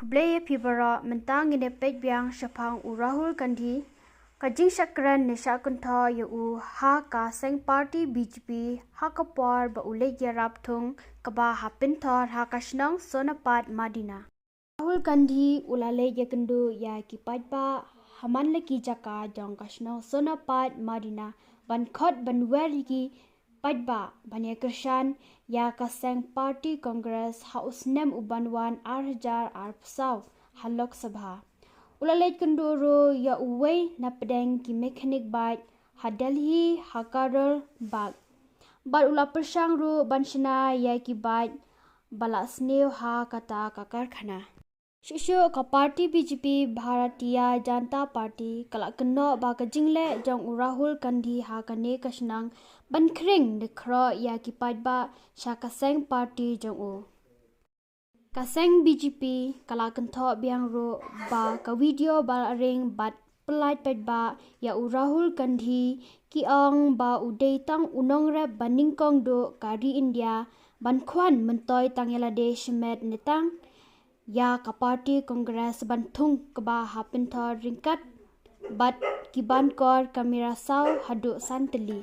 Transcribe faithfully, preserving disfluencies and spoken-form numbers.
Khublei ïa phi baroh, mynta ngin ïa peit biang shaphang u Rahul Gandhi, ka jingshakren ne shah kynthoh ïa u ha ka seng party B J P ha ka por ba u leit ïarap thung kaba ha pynthor ha ka shnong Sonapatmardina. Rahul Gandhi u la leit ïakynduh ïa ki paidbah ha man la ki jaka jong ka shnong Sonapatmardina ban khot ban wer ïa ki paidbah ban ïakyrshan ïa ka seng party Congress ha u snem u ban wan ar hajar arphew saw ha Lok Sabha. U la leit kynduh ruh ïa uwei na pdeng ki mechanic bike ha Delhi ha Karol Bagh. Bad u la pyrshang ruh ban shna ïa ki bike ba la sniew ha kata ka karkhana. Shuh shuh ka party B J P, Bharatiya Janata Party, ka la kynnoh ba ka jingleh jong u Rahul Gandhi ha kane ka shnong ban khring ne khroh ïa ki paidbah sha ka seng party jong u. Ka seng B J P ka la kynthoh biang ruh ba ka video ba la ring bad pyllait paidbah ïa u Rahul Gandhi, ki ong ba u dei tang u nongrep ba nyngkong duh ka ri India ban khwan myntoi tang ïa lade shimet ne tang ïa ka party Congress ban thung kaba ha pynthor ryngkat bad ki ban kor kamera saw haduh san tylli.